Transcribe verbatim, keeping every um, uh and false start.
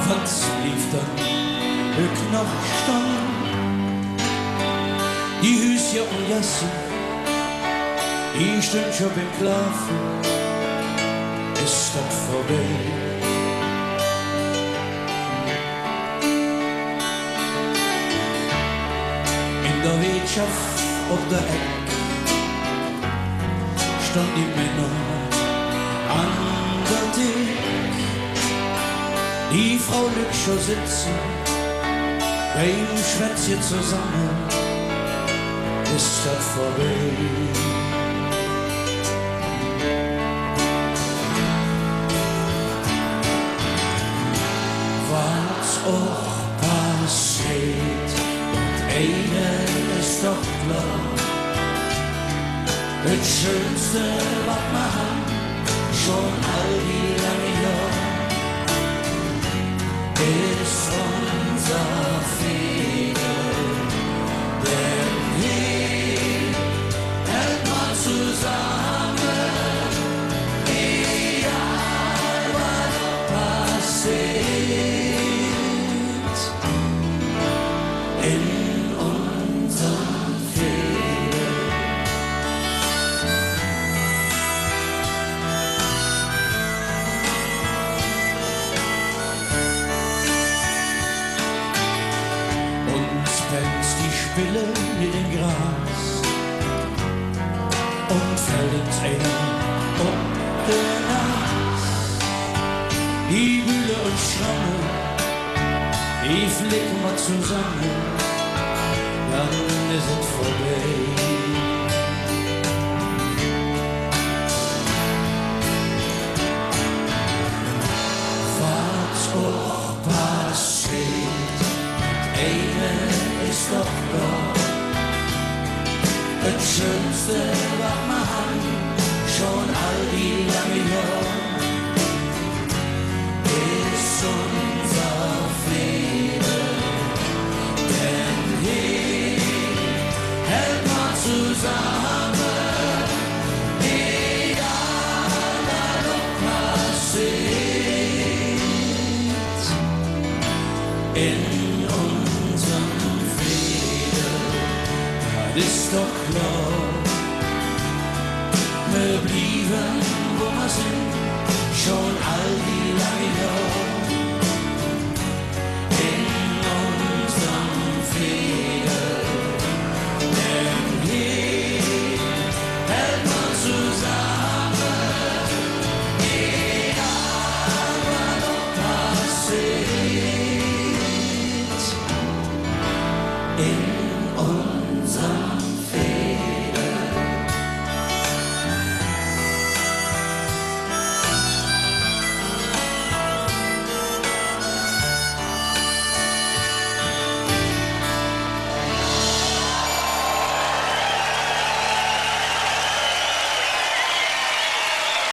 Wat bliev dann hügg noch stonn? Die Hüüscher un Gäss, die stünn schon beim Klaafe, es dat vörbei. En der Weetschaff op der Eck stonn die Männer an der Theek. Die Fraulück schon setze beim Schwätzche zesamme, es dat vörbei. Wat och passeet, dat eine es doch klor: Et Schönste, wat mer han, schon all die lange Johr, es unser Veedel. Denn hee hält mer zesamme, egal wat passeet, en unserem Veedel. Uns Pänz, die spille met dem Gras, un fällt ens einer op de Nas. Die Bülle un Schramme, die flecke mer zesamme, dann es et vörbei. Wat och passeet, dat eine es doch klor: Et Schönste, wat mer han, schon all die lange Johr, es unser Veedel. Denn hee hält mer zesamme, egal wat passeet, en unserem Veedel. Dat es doch klor, mer blieve, wo mer sin, schon all die lange Johr, en unserem Veedel. Denn hee hält mer zesamme, egal wat passeet, en unserem